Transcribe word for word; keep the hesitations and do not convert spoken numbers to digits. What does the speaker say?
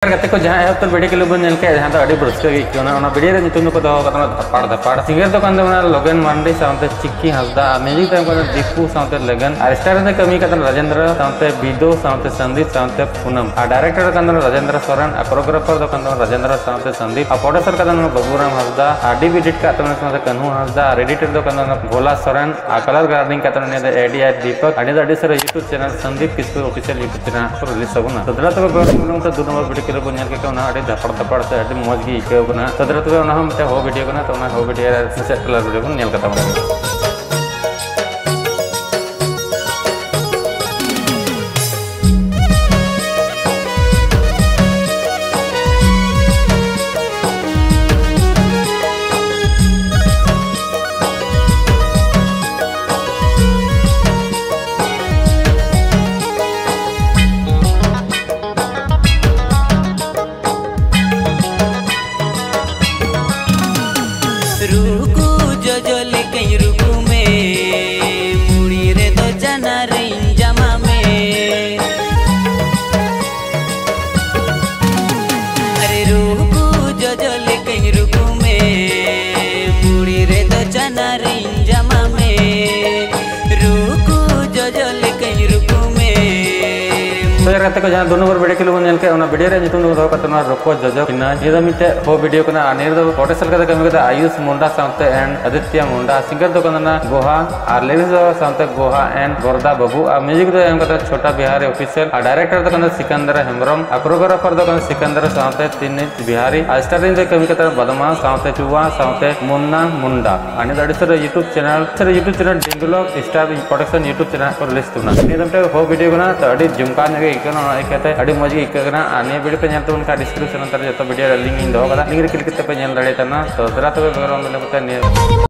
ᱜᱟᱛᱮ ᱠᱚ, ᱡᱟᱦᱟᱸ ᱮᱦᱚᱵ ᱩᱛᱟᱹᱨ ᱵᱷᱤᱰᱤᱭᱳ ᱠᱞᱤᱯ ᱵᱚᱱ ᱧᱮᱞ ᱠᱮᱫ, ᱡᱟᱦᱟᱸ ᱫᱚ ᱟᱹᱰᱤ ᱨᱟᱹᱥᱠᱟᱹ ᱜᱮ ᱟᱹᱭᱠᱟᱹᱣ ᱮᱱᱟ, ᱚᱱᱟ ᱵᱷᱤᱰᱤᱭᱳ ᱨᱮᱭᱟᱜ ᱧᱩᱛᱩᱢ ᱫᱚᱠᱚ ᱫᱚᱦᱚ ᱟᱠᱟᱫ ᱛᱟᱵᱚᱱᱟ ᱫᱷᱟᱯᱟᱲ ᱫᱷᱟᱯᱟᱲ᱾ ᱥᱤᱝᱜᱟᱨ ᱫᱚ ᱠᱟᱱ ᱛᱟᱵᱚᱱᱟ ᱞᱚᱜᱮᱱ ᱢᱟᱱᱰᱤ ᱥᱟᱶᱛᱮ ᱪᱤᱠᱤ ᱦᱟᱸᱥᱫᱟ, ᱟᱨ ᱢᱤᱭᱩᱡᱤᱠ ᱫᱚ ᱮᱢ ᱠᱟᱱᱟ ᱫᱤᱯᱩ ᱥᱟᱶᱛᱮ ᱞᱚᱜᱮᱱ, ᱟᱨ ᱥᱴᱟᱨ ᱨᱮ ᱠᱟᱹᱢᱤ ᱠᱟᱱ ᱛᱟᱵᱚᱱᱟ ᱨᱟᱡᱮᱱᱫᱨᱚ ᱥᱟᱶᱛᱮ ᱵᱤᱫᱩ ᱥᱟᱶᱛᱮ ᱥᱟᱱᱫᱤᱯ ᱥᱟᱶᱛᱮ ᱯᱩᱱᱟᱢ, ᱟᱨ ᱰᱟᱭᱨᱮᱠᱴᱚᱨ ᱠᱟᱱ ᱛᱟᱵᱚᱱᱟ ᱨᱟᱡᱮᱱᱫᱨᱚ ᱥᱚᱨᱮᱱ, ᱟᱨ ᱠᱳᱨᱤᱭᱳᱜᱨᱟᱯᱷᱟᱨ ᱫᱚ ᱠᱟᱱ ᱛᱟᱵᱚᱱᱟ ᱨᱟᱡᱮᱱᱫᱨᱚ ᱥᱟᱶᱛᱮ ᱥᱟᱱᱫᱤᱯ, ᱟᱨ ᱯᱨᱚᱰᱭᱩᱥᱟᱨ ᱠᱟᱱ ᱛᱟᱵᱚᱱᱟ ᱵᱟᱵᱩᱨᱟᱢ ᱦᱟᱸᱥᱫᱟ, ᱟᱨ ᱰᱤᱵᱷᱤ ᱮᱰᱤᱴ ᱠᱟᱜ ᱛᱟᱵᱚᱱᱟ ᱥᱟᱶᱛᱮ ᱠᱟᱹᱱᱦᱩ ᱦᱟᱸᱥᱫᱟ, ᱟᱨ ᱮᱰᱤᱴᱚᱨ ᱫᱚ ᱠᱟᱱ ᱛᱟᱵᱚᱱᱟ ᱵᱷᱳᱞᱟ ᱥᱚᱨᱮᱱ, ᱟᱨ ᱠᱟᱞᱟᱨ ᱜᱨᱮᱰᱤᱝ ᱠᱟᱜ ᱛᱟᱵᱚᱱᱟ ᱱᱤᱭᱟᱹ ᱫᱚ ᱮ ᱰᱤ ᱟᱨ ᱫᱤᱯᱚᱠ, ᱟᱨ ᱱᱤᱭᱟᱹ ᱫᱚ ᱟᱹᱰᱤ ᱩᱥᱟᱹᱨᱟ YouTube ᱪᱮᱱᱮᱞ ᱥᱟᱱᱫᱤᱯ ᱠᱤᱥᱠᱩ ᱚᱯᱷᱤᱥᱤᱭᱟᱞ YouTube ᱪᱮᱱᱮᱞ ᱠᱚ ᱨᱤᱞᱤᱡᱽ ᱛᱟᱵᱚᱱᱟ᱾ ᱛᱚ ᱫᱮᱞᱟ ᱛᱚᱵᱮ ᱵᱚᱭᱦᱟ ᱠᱚ, ᱱᱚᱝᱠᱟ ᱫᱩ ᱱᱚᱢᱵᱚᱨ ᱵᱷᱤᱰᱤᱭᱳ ᱠᱞᱤᱯ ᱵᱚᱱ ᱧᱮᱞ ᱠᱮᱫ ᱠᱷᱟᱱ, ᱚᱱᱟ ᱟᱹᱰᱤ ᱫᱷᱟᱯᱟᱲ ᱫᱷᱟᱯᱟᱲ ᱥᱮ ᱟᱹᱰᱤ ᱢᱚᱡᱽ ᱜᱮ ᱟᱹᱭᱠᱟᱹᱣ ᱠᱟᱱᱟ᱾ ᱛᱚ ᱫᱮᱞᱟ ᱛᱚᱵᱮ ᱚᱱᱟ ᱦᱚᱸ ᱢᱤᱫᱴᱮᱱ ᱦᱚ ᱵᱷᱤᱰᱤᱭᱳ ᱠᱟᱱᱟ, ᱛᱚ ᱚᱱᱟ ᱦᱚ ᱵᱷᱤᱰᱤᱭᱳ ᱨᱮ ᱥᱮ ᱴᱨᱮᱞᱟᱨ ᱵᱷᱤᱰᱤᱭᱳ ᱵᱚᱱ ᱧᱮᱞ ᱠᱟᱛᱟ ᱵᱚᱱᱟ᱾ ᱨᱩᱠᱩ ᱡᱚᱡᱚ ᱞᱮᱠᱟᱧ ᱨᱩᱠᱩ ᱢᱮ, ᱢᱩᱲᱤ ᱨᱮᱫᱚ ᱪᱟᱱᱟᱨᱤᱧ ᱡᱟᱢᱟ ᱢᱮ᱾ ᱟᱨᱮ ᱨᱩᱠᱩ ᱡᱚᱡᱚ ᱞᱮᱠᱟᱧ ᱨᱩᱠᱩ ᱢᱮ, ᱢᱩᱲᱤ ᱨᱮᱫᱚ ᱪᱟᱱᱟᱨᱤᱧ ᱡᱟᱢᱟ ᱢᱮ᱾ ᱨᱩᱠᱩ ᱡᱚᱡᱚ ᱞᱮᱠᱟᱧ ᱨᱩᱠᱩ ᱢᱮ᱾ ᱛᱚ ᱭᱟᱨ ᱜᱟᱛᱮ ᱠᱚ, ᱡᱟᱦᱟᱸ ᱫᱩ ᱱᱚᱢᱵᱚᱨ ᱵᱷᱤᱰᱤᱭᱳ ᱠᱞᱤᱯ ᱵᱚᱱ ᱧᱮᱞ ᱠᱮᱫ, ᱚᱱᱟ ᱵᱷᱤᱰᱤᱭᱳ ᱨᱮᱭᱟᱜ ᱧᱩᱛᱩᱢ ᱫᱚ ᱫᱚᱦᱚ ᱠᱟᱛᱮ ᱱᱚᱣᱟ ᱨᱩᱠᱩ ᱡᱚᱡᱚ ᱠᱤᱱᱟ᱾ ᱱᱤᱭᱟᱹ ᱫᱚ ᱢᱤᱫᱴᱮᱡ ᱦᱚ ᱵᱷᱤᱰᱤᱭᱳ ᱠᱟᱱᱟ, ᱟᱨ ᱱᱤᱭᱟᱹ ᱫᱚ ᱯᱨᱚᱰᱭᱩᱥᱟᱨ ᱠᱟᱛᱮ ᱠᱟᱹᱢᱤ ᱠᱟᱫᱟ ᱟᱭᱩᱥ ᱢᱩᱱᱰᱟ ᱥᱟᱶᱛᱮ and ᱟᱫᱤᱛᱭᱟ ᱢᱩᱱᱰᱟ᱾ ᱥᱤᱝᱜᱟᱨ ᱫᱚ ᱠᱟᱱᱟ ᱜᱳᱦᱟ, ᱟᱨ ᱞᱤᱨᱤᱠᱥ ᱫᱚ ᱥᱟᱶᱛᱮ ᱜᱳᱦᱟ and ᱵᱚᱨᱫᱟ ᱵᱟᱹᱵᱩ, ᱟᱨ ᱢᱤᱭᱩᱡᱤᱠ ᱫᱚ ᱮᱢ ᱠᱟᱫᱟ ᱪᱷᱳᱴᱟ ᱵᱤᱦᱟᱨᱤ ᱚᱯᱷᱤᱥᱤᱭᱟᱞ, ᱟᱨ ᱰᱟᱭᱨᱮᱠᱴᱚᱨ ᱫᱚ ᱠᱟᱱᱟ ᱥᱤᱠᱟᱱᱫᱟᱨ ᱦᱮᱢᱵᱨᱚᱢ, ᱟᱨ ᱠᱳᱨᱤᱭᱳᱜᱨᱟᱯᱷᱟᱨ ᱫᱚ ᱠᱟᱱᱟ ᱥᱤᱠᱟᱱᱫᱟᱨ ᱥᱟᱶᱛᱮ ᱛᱤᱱᱤᱡ ᱵᱤᱦᱟᱨᱤ, ᱟᱨ ᱥᱴᱟᱨᱤᱝ ᱫᱚᱭ ᱠᱟᱹᱢᱤ ᱠᱟᱫᱟ ᱵᱟᱫᱢᱟᱥ ᱥᱟᱶᱛᱮ ᱪᱩᱣᱟ ᱥᱟᱶᱛᱮ ᱢᱩᱱᱱᱟ ᱢᱩᱱᱰᱟ᱾ ᱟᱨ ᱱᱤᱭᱟᱹ ᱫᱚ ᱟᱹᱰᱤ ᱩᱥᱟᱹᱨᱟ YouTube ᱪᱮᱱᱮᱞ, ᱩᱥᱟᱹᱨᱟ YouTube ᱪᱮᱱᱮᱞ ᱰᱤᱝᱜᱩᱞᱚᱠ ᱥᱴᱟᱨ ᱯᱨᱚᱰᱟᱠᱥᱚᱱ YouTube ᱪᱮᱱᱮᱞ ᱠᱚ ᱨᱤᱞᱤᱡᱽ ᱛᱟᱵᱚᱱᱟ᱾ ᱱᱤᱭᱟᱹ ᱫᱚ ᱢᱤᱫᱴᱮᱱ ᱦᱚ ᱵᱷᱤᱰᱤᱭᱳ ᱠᱟᱱᱟ, ᱛᱚ ᱟᱹᱰᱤ ᱡᱚᱢᱠᱟᱣ ᱧᱚᱜ ᱜᱮ ᱟᱹᱭᱠᱟᱹᱣ ᱠᱟᱱᱟ, ᱚᱱᱟ ᱤᱭᱠᱟᱹᱛᱮ ᱟᱹᱰᱤ ᱢᱚᱡᱽ ᱜᱮ ᱟᱹᱭᱠᱟᱹᱜ ᱠᱟᱱᱟ᱾ ᱟᱨ ᱱᱤᱭᱟᱹ ᱵᱷᱤᱰᱤᱭᱳ ᱯᱮ ᱧᱮᱞ ᱛᱟᱵᱚᱱ ᱠᱷᱟᱱ ᱰᱤᱥᱠᱨᱤᱯᱥᱚᱱ ᱨᱮ ᱡᱚᱛᱚ ᱵᱷᱤᱰᱤᱭᱳ ᱨᱮ ᱞᱤᱝᱠ ᱤᱧ ᱫᱚᱦᱚ ᱠᱟᱫᱟ, ᱞᱤᱝᱠ ᱨᱮ ᱠᱞᱤᱠ ᱠᱟᱛᱮ ᱯᱮ ᱧᱮᱞ ᱫᱟᱲᱮᱭᱟᱜᱼᱟ᱾ ᱛᱚ ᱫᱮᱞᱟ ᱛᱚᱵᱮ ᱵᱮᱜᱽᱨᱟᱣᱩᱱᱰ ᱵᱮᱱᱟᱣ ᱠᱟᱛᱮ ᱱᱤᱭᱟᱹ